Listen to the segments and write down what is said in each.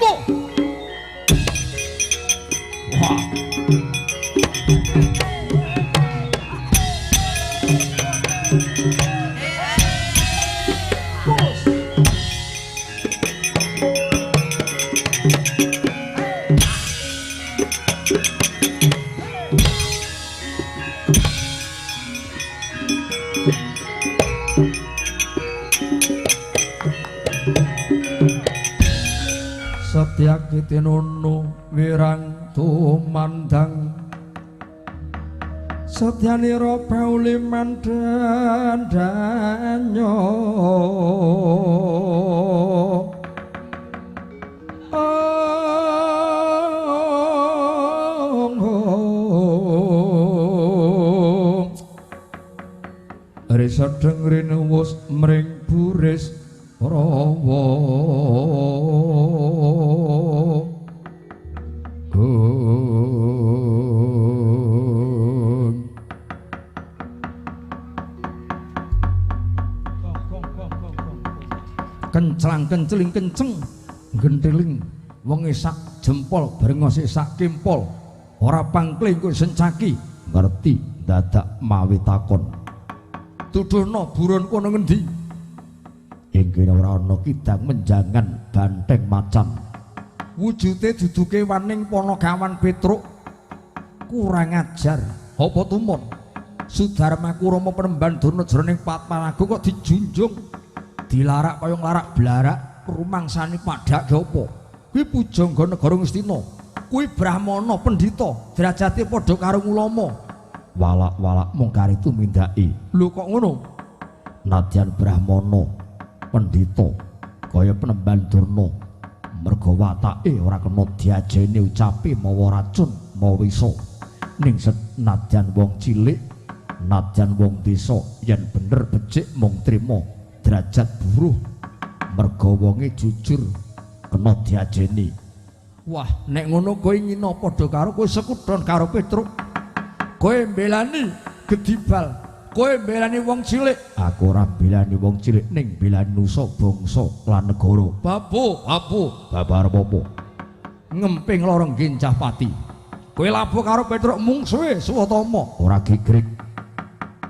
Oh. Wah. Setyaki tinunu wirang tumandang setyanira pauli mandandanyo Risedeng rinuwus mring buris rawa. Kenclang kenceling kenceng gentiling wengi sak jempol brengose sak kempol ora pangkling kowe sencaki ngerti dadak mawi takon tuduhno buron kono ngendi ing kene ora ana kidang menjangan banteng macan wujude duduke waning Panagawan Petruk kurang ajar apa tumon Sudarma Kurama penemban Durna jroning Patmalagu kok dijunjung dilarak kaya nglarak blarak rumangsane padhake apa kuwi pujangga negara Ngastina kuwi brahmana pendhita derajate padha karo ulama walak-walak mung kari tumindake lho kok ngono nadyan brahmana pendhita kaya penemban Durna merga watake ora kena diajeni ucape mawa racun mawa wisa ning senadyan wong cilik nadyan wong desa yen bener becik mung trima derajat buruh merga wonge jujur kena diajeni. Wah, nek ngono kowe ngina padha karo kowe sekudon karo Petruk. Kowe mbelani gedibal, kowe mbelani wong cilik. Aku ora mbelani wong cilik ning mbelani nusa bangsa lan negara. Babu, babu, babar apa? Ngemping lorong gencah pati. Kowe labuh karo Petruk mungsuhe Swatama, ora gegrik.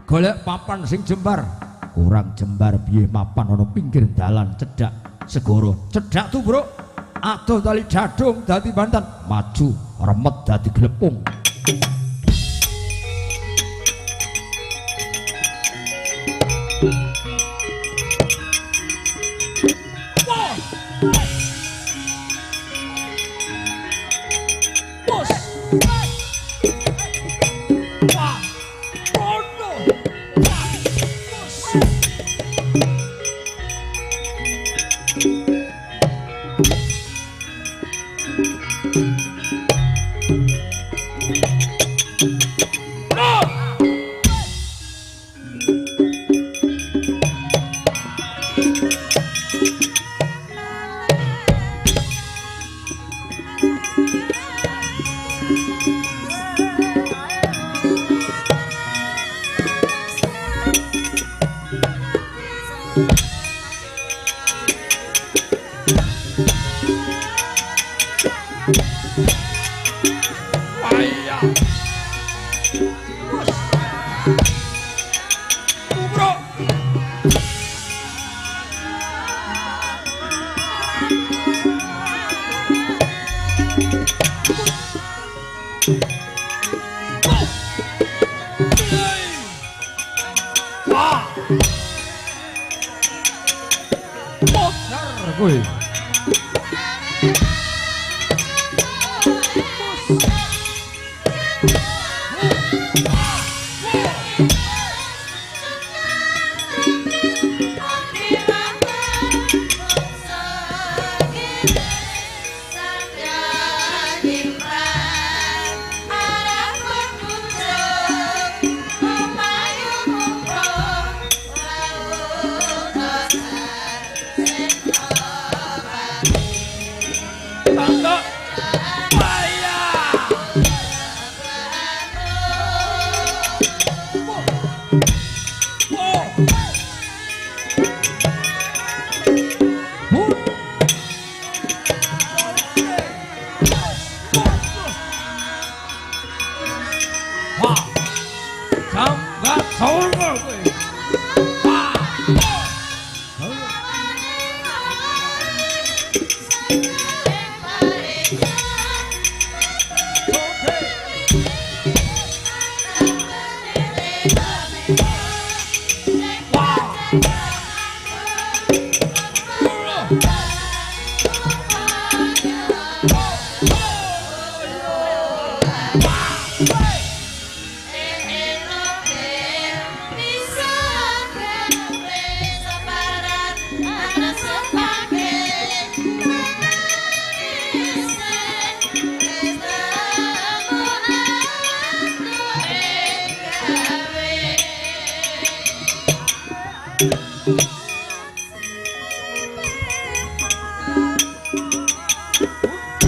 Golek papan sing jembar. Kurang jembar piye mapan ana pinggir dalan cedhak segara cedhak tubruk adoh tali jadung dadi bantan maju remet dadi glepung.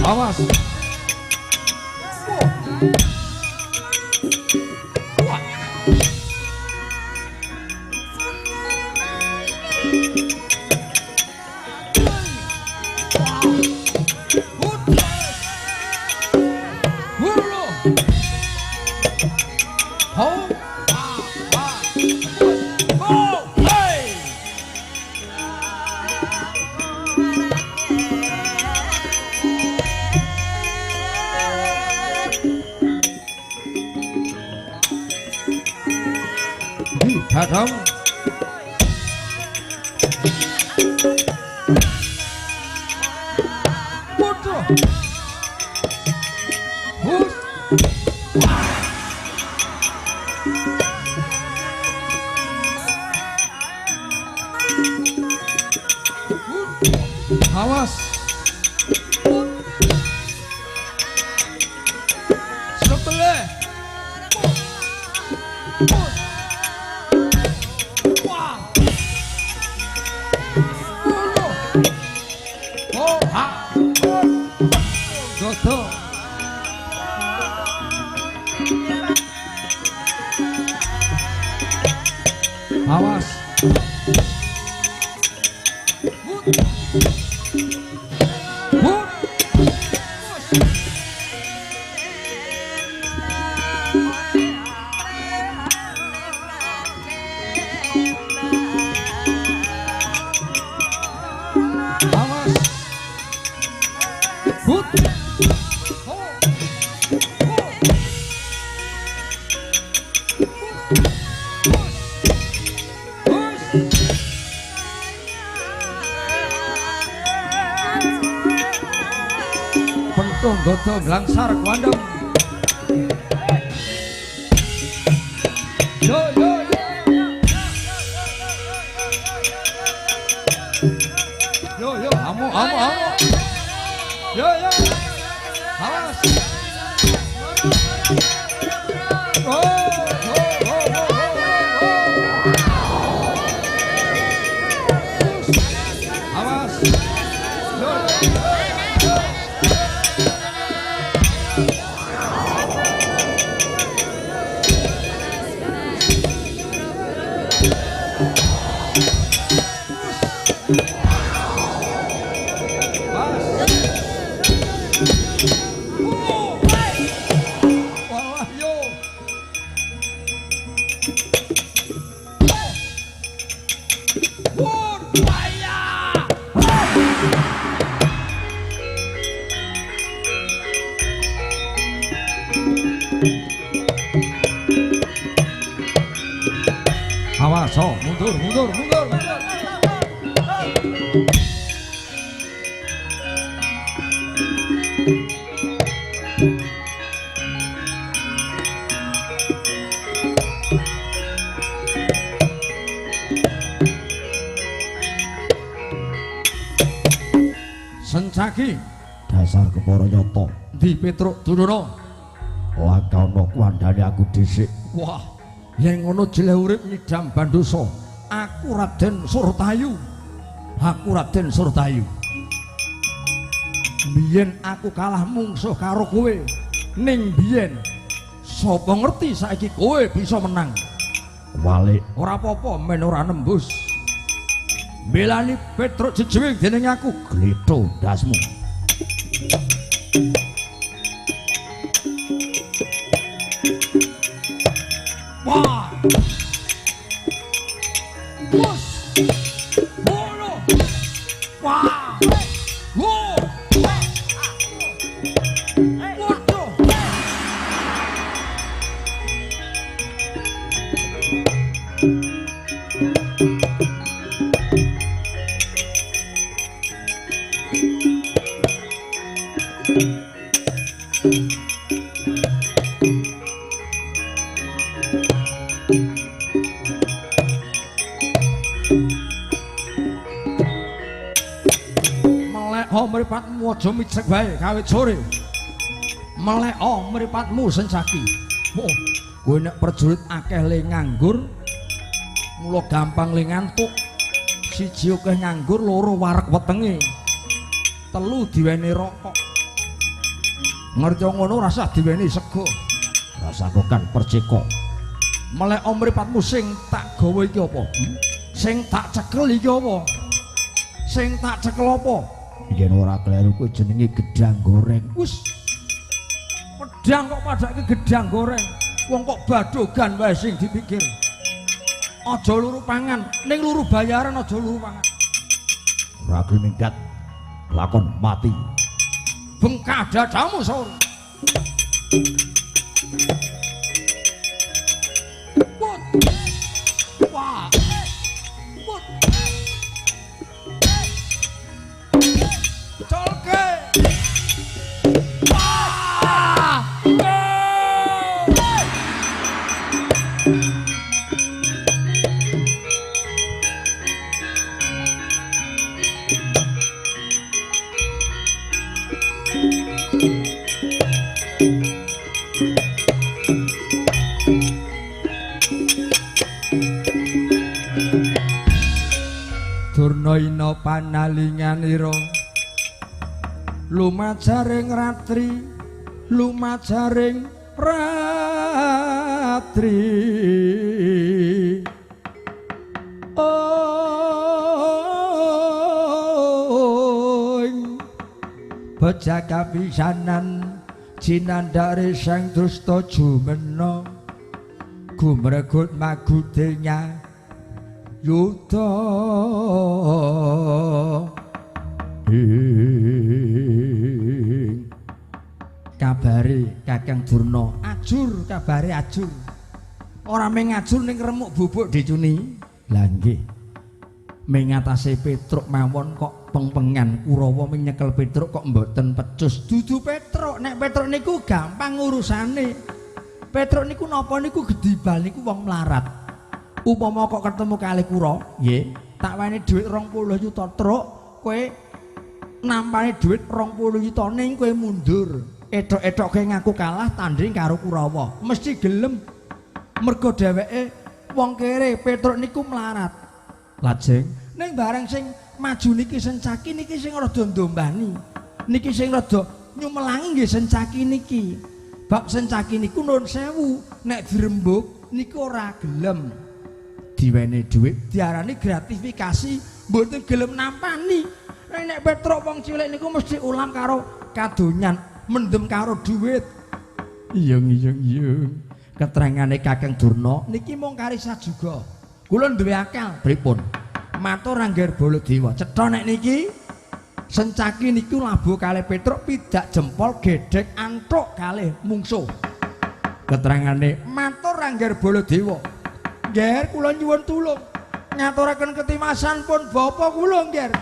Awas. Dadang. Bodoh. Hus. Awas. Setelah. Awas. Awas. Pentung godo glangsar kuandang. Yo yo yo yo, amo amo amo. Yo yo. Awas. Oh oh oh oh oh. Awas. Yo yo. Awas, oh, mundur, mundur, mundur, mundur. Sencaki dasar kepara nyata. Ndi Petruk Dudono? Lakana kuwandhane aku dhisik. Wah, yen ngono jeleh urip nyidam bandosa. Aku Raden Surtayu. Aku Raden Surtayu. Biyen aku kalah mungsuh karo kowe. Ning biyen sapa ngerti saiki kowe bisa menang. Walik ora apa-apa men ora nembus. Belani Petruk jejuwing dening aku glitho ndasmu. Wah. Bos. Bolo. Wah. Wo. Waduh. Meleko mripatmu aja micek wae kawit sore. Meleko mripatmu Sencaki. Oh, kowe nek prajurit akeh le nganggur, mula gampang le ngantuk. Siji akeh nganggur, loro wareg wetenge. Telu diweni rokok. Ngerti ngono rasah diweni sego. Rasah kokan percika. Melek mripatmu sing tak gawa iki apa? Sing tak cekel iki apa? Sing tak cekel apa? Yen ora kleru kuwi jenenge gedang goreng. Wis. Pedang kok padake gedang goreng. Wong kok badogan wae sing dipikir. Aja luru pangan, ning luru bayaran aja luru pangan. Ora gelem minggat, lakon mati. Bengkah dadamu saur. Put. Wah. Put. Colke. Wah. Durna ina panalinganira lumajaring ratri, lumajaring ratri. Ong beja kapisanan cinandhare sang dusta jumena gumregut magudenya yuda. Ing kabare Kakang Durna ajur, kabare ajur. Ora mung ajur ning remuk bubuk dicuni. Lah nggih. Ming atase Petruk mawon kok pengpengan Kurawa ming nyekel Petruk kok mboten pecus. Dudu Petruk, nek Petruk niku gampang urusane. Petruk niku napa niku gedibal niku wong melarat. Upama kok ketemu kali kura, nggih, tak weni dhuwit 20 juta truk, kowe nampane dhuwit 20 juta ning kowe mundur. Etok-etok kowe ngaku kalah tanding karo Kurawa, mesti gelem. Mergo dheweke wong kere, Petruk niku melarat. Lajeng ning bareng sing maju niki Sencaki niki sing rada ndombani. Niki sing rada nyumelangi nggih Sencaki niki. Bab Sencaki niku nun sewu, nek dirembug niku ora gelem. Diwene dhuwit diarani gratifikasi, mboten gelem nampani. Nek Petruk wong cilik niku mesti ulam karo kadonyan, mendem karo dhuwit. Iyung iyung iyung. Keterangane Kakang Durna niki mung karisa juga. Kula duwe akal. Pripun? Matur Angger Baladewa. Cetha nek niki Sencaki niku labuh kalih Petruk pidak jempol gedhek antuk kalih mungsuh. Keterangane matur Angger Baladewa. Ngger kula nyuwun tulung ngaturaken ketimasan pun bapa kula ngger.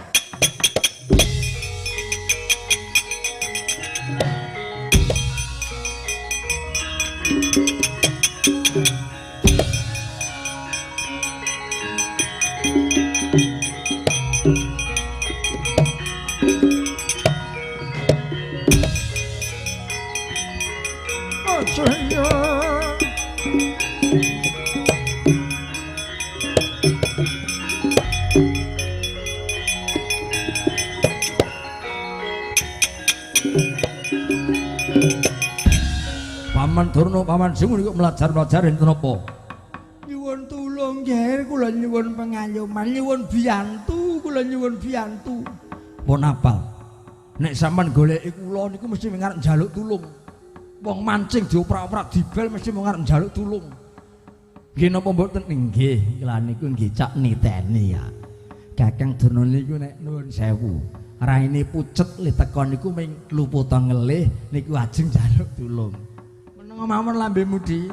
Paman Durna, Paman Singu niku mlajar-mlajar enten napa? Nyuwun tulung nggih, kula nyuwun pengayoman, nyuwun biyantu, kula nyuwun biyantu. Pun apal. Nek sampean goleki kula niku mesti ngarep njaluk tulung. Wong mancing dioprak-oprak dibel mesti mung arep njaluk tulung. Nggih napa mboten? Nggih, lha niku nggih cak niteni ya. Kakang Durna niku nek nuwun sewu, raine pucet le teko niku ming luputa ngelih niku ajeng njaluk tulung. Menengo mawon lambemu di.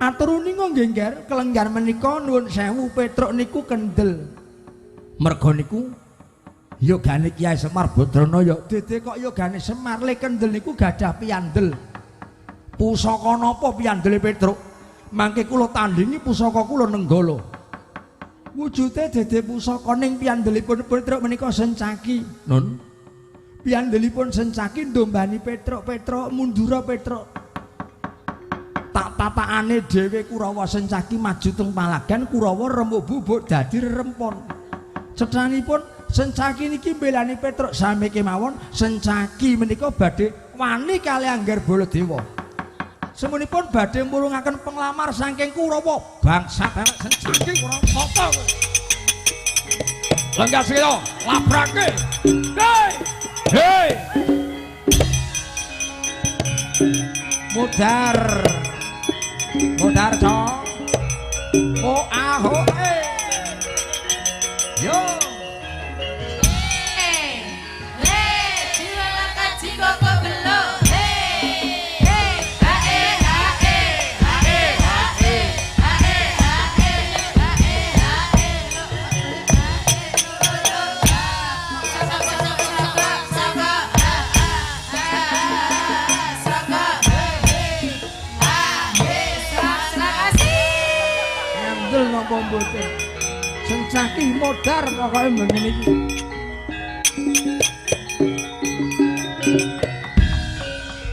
Atur uninga nggih Ngger, kelenggan menika nuwun sewu Petruk niku kendel. Merga niku yogane Kyai Semar Badrana ya dede kok yogane Semar le kendel niku gadah piyandel. Pusaka napa piyandele Petruk? Mangke kula tandingi pusaka kula Nenggala. Wujude dede pusaka ning piyandelipun Petruk menika Sencaki. Nun. Piyandelipun Sencaki ndombani Petruk, Petruk mundura Petruk. Tak tatakane dhewe Kurawa Sencaki maju teng palagan, Kurawa remuk bubuk dadi rerempon. Cethanipun Sencaki niki mbelani Petruk sami kemawon. Sencaki menika badhe wani kali angger Baladewa. Semunipun badhe mulungaken penglamar saking Kurawa. Bangsat elek Sencaki ora apa kowe. Lenggah sira, labrake. Hei! Hei! Mudar. Mudar, Cok. Oh ah oh eh. Yo. Mboten. Sencaki modar pokoke ngene iki.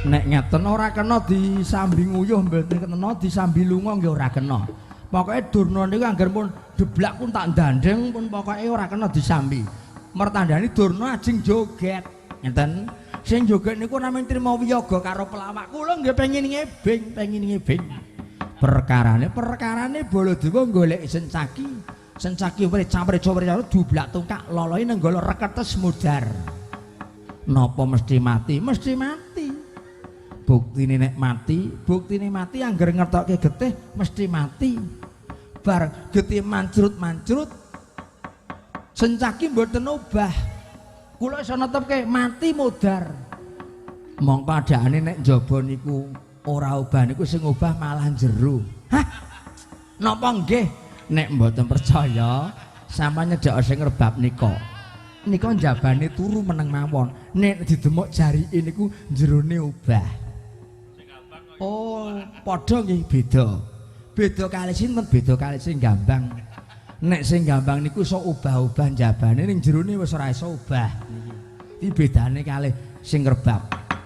Nek ngeten ora kena disambi nguyuh mboten kena disambi lunga nggih ora kena. Pokoke Durna niku angger pun deblak pun tak ndandeng pun pokoke ora kena disambi. Mertandani Durna ajeng joget. Ngeten. Sing joget niku namung trima wiyaga karo pelawak. Kula nggih pengin ngebing, pengin ngebing. Perkarane Baladewa golek Sencaki. Sencaki wrecap-recap dublak tungkak loloe nenggala reketes mudhar. Napa mesti mati? Mesti mati. Buktine nek mati, buktine mati angger ngertokke getih mesti mati. Bar getih mancrut-mancrut Sencaki mboten obah. Kula iso netepke mati mudhar. Mongko adakane nek njaba niku ora obah niku sing obah malah jero. Hah? Napa nggih? Nek mboten percaya, sampeyan nyedhak sing rebab nika. Nika njabane turu meneng mawon. Nek didemok jarike niku jerone obah. Oh, padha nggih beda. Beda kali sinten? Beda kali sing gambang. Nek sing gambang niku iso obah-obah njabane ning jerone wis ora iso obah. Iki bedane kalih sing rebab.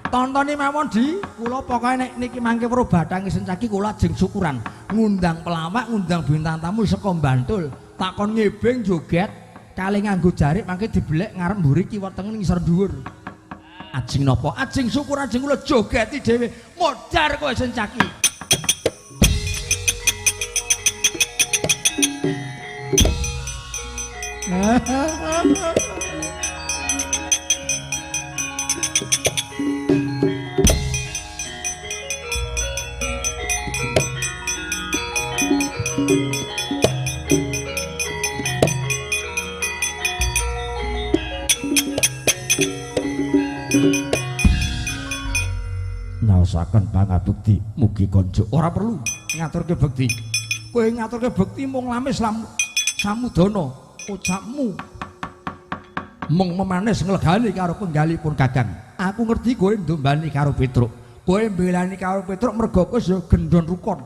Tontoni mawon di kula pokoke nek niki mangke weruh bathange Sencaki kula ajeng syukuran ngundang pelawak ngundang bintang tamu saka Bantul takon ngebeng joget kali nganggo jarik mangke dibelek ngarep mburi kiwa tengen ngisor dhuwur ajeng napa ajeng syukur ajeng kula jogeti dhewe modar kowe Sencaki. Nyaosaken pangabekti mugi konjuk. Ora perlu ngaturke bekti. Kowe ngaturke bekti mung lamis samudana ucapmu mung memanis nglegani karo penggalipun Kakang. Aku ngerti kowe ndombani karo Petruk. Kowe mbelani karo Petruk mergo kowe ya gendon rukun.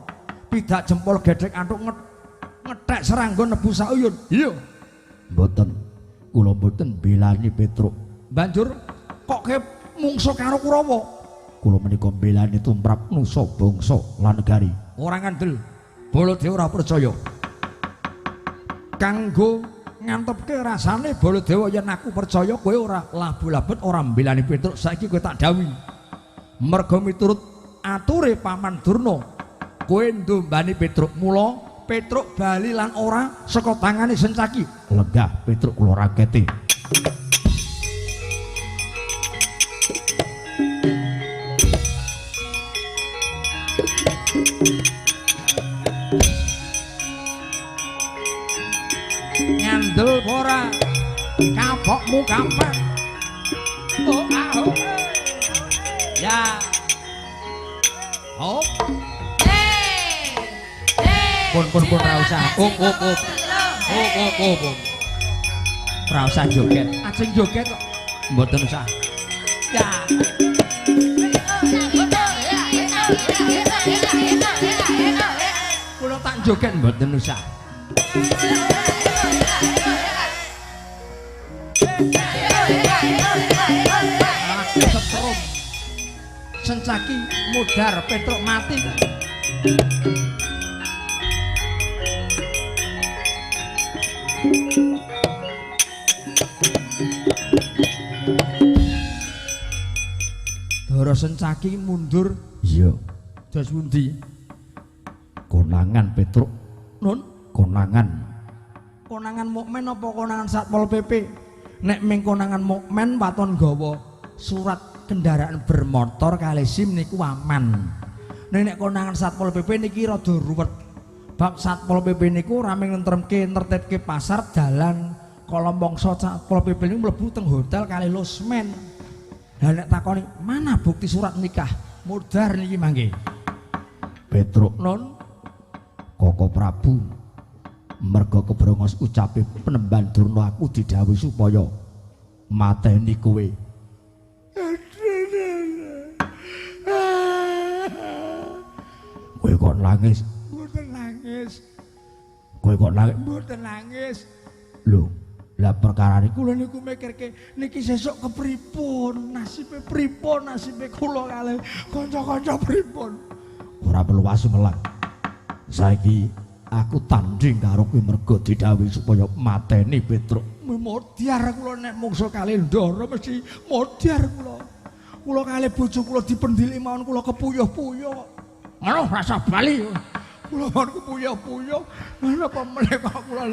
Pidak jempol gedhek antuk ngethek serangga nebu sauyun. Iya. Mboten. Kula mboten mbelani Petruk. Banjur kok ke mungsuh karo Kurawa? Kula menika mbelani tumrap nusa bangsa lan negari. Ora ngandel. Baladewa ora percaya. Kanggo ngantepke rasane Baladewa yen aku percaya kowe ora labu-labet ora mbelani Petruk saiki kowe tak dawuhi. Merga miturut ature Paman Durna, kowe ndombani Petruk mula Petruk bali lan ora saka tangane Sencaki. Lenggah Petruk kula raketi. Ngandel ora kapokmu kapan? Oh ah oh. Ya. Oh. Pun pun pun ora usah. Op op op. Op op op. Ora usah joget. Ajeng joget kok mboten usah. Ya. Kula tak joget mboten usah. Aku setrum. Sencaki mudhar Petruk mati. Ndara Sencaki mundur. Iya. Dos pundi? Konangan Petruk. Nun, konangan. Konangan mukmin apa konangan Satpol PP? Nek ming konangan mukmin waton gawa surat kendaraan bermotor kali SIM niku aman. Nek nek konangan Satpol PP niki rada ruwet. Bab Satpol PP niku ora mung nentremke nertibke pasar dalan. Kala mangsa Satpol PP niku mlebu teng hotel kali losmen. Lah nek takoni, mana bukti surat nikah? Mudhar niki mangke. Petruk. Nun, Koko Prabu merga kebrongos ucape penemban Durna aku didhawuhi supaya mateni kowe. Kowe kok nangis? Mboten nangis. Kowe kok nangis? Mboten nangis. Lho, lah perkara niku kula niku mikirke niki sesuk kepripun, nasibe pripun, nasibe kula kalih kanca-kanca pripun. Ora perlu wasumelang. Saiki aku tanding karo kowe merga didhawuhi supaya mateni Petruk. Modiar kula nek mungsu kalih Ndara mesti modiar kula. Kula kalih bojo kula dipendhili mawon kula kepuyuh-puyuh. Ngono rasa bali. Kula mawon kepuyuh-puyuh. Napa meneh kok kula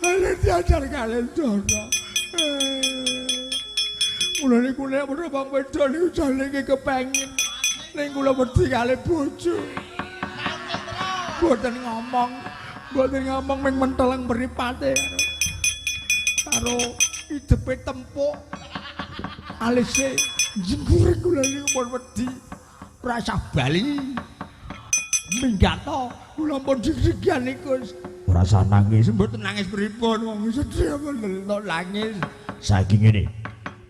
kalih diajar kalih Ndara. Kula niku nek menapa wedok niku jane kepengin ning kula wedi kalih bojo. Mboten ngomong, mboten ngomong ming menteleng mripate karo idepe tempuk alise jenggur kula niku pun wedi rasa bali. Minggat to kula pun deg-degan niku. Ora usah nangis. Mboten nangis pripun wong sedih mboten nangis. Saiki ngene,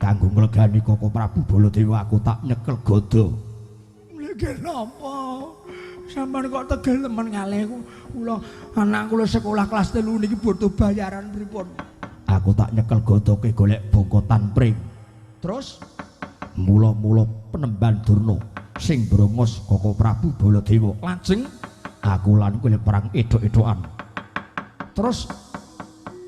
kanggo nglegani Koko Prabu Baladewa aku tak nyekel gada. Nggih napa? Sampeyan kok tegel temen kalih kula, anak kula sekolah kelas 3 niki butuh bayaran pripun? Aku tak nyekel godhoke golek bongkotan pring. Terus mula-mula penemban Durna sing brongos Koko Prabu Baladewa lajeng aku lan kowe perang edhok-edhokan. Terus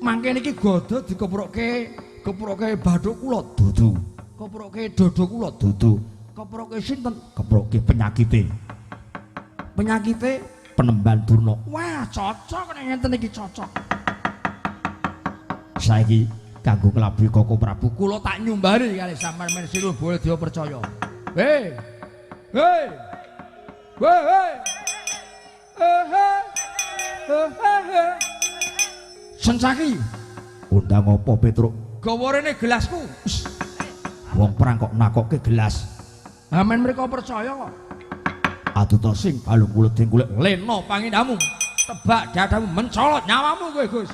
mangke niki godho dikeprokke, keprokke bathuk kula dudu, keprokke dodo kula dudu, keprokke sinten? Keprokke penyakite. Penyakite penemban Durna. Wah, cocok nek ngenten iki cocok. Saiki kanggo nglabuhi Koko Prabu kula tak nyumbari kali sampean men sinuwun Baladewa percaya. Hei. Hei. Hei, hei. Hei. Sencaki. Undang apa Petruk? Gawa rene gelasku. Wong perang kok nakokke gelas. Ha men mriko percaya kok. Atuta sing balung kulit ding kulit leno pangindamu tebak dadamu mencolot nyawamu kowe Gus.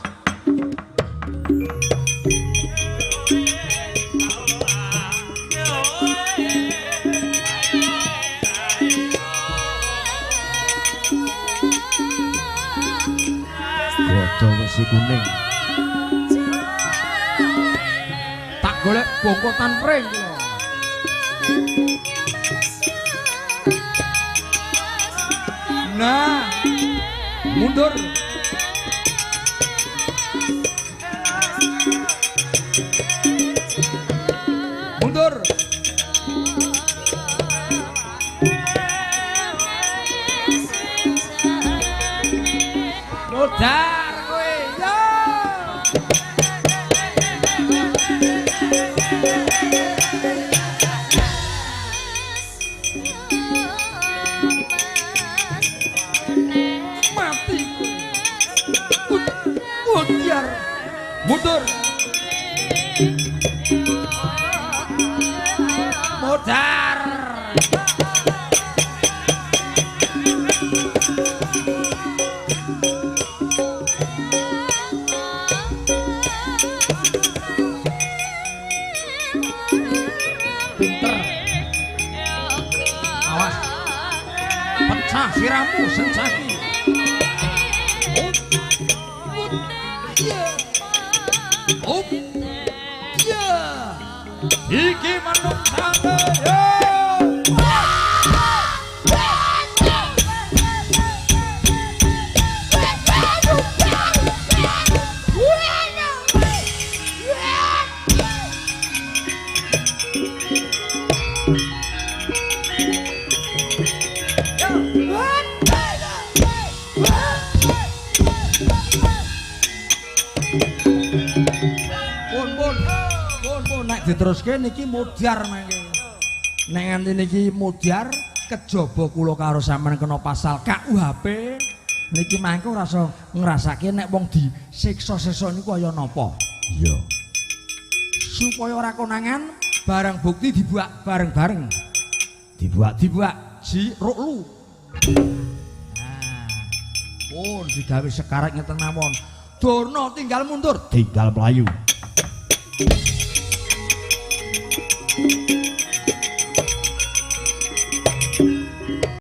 Gada wesi kuning tak golek bongkotan pring kula. Nah, mundur. Mundur. Modar kowe. Yo. Mundur. Modar. Pinter. Awas. Pecah sirahmu Sencaki. Iki manungsane yo. Nek diteruske niki modar mangke. Nek nganti niki modar kejaba kula karo sampean kena pasal KUHP niki mangke ora iso ngrasake nek wong disiksa-siksa niku kaya napa. Iya. Supaya ora konangan barang bukti dibuak bareng-bareng. Dibuak dibuak ji ruklu. Nah, pun digawe sekarat ngeten mawon. Durna tinggal mundur, tinggal mlayu.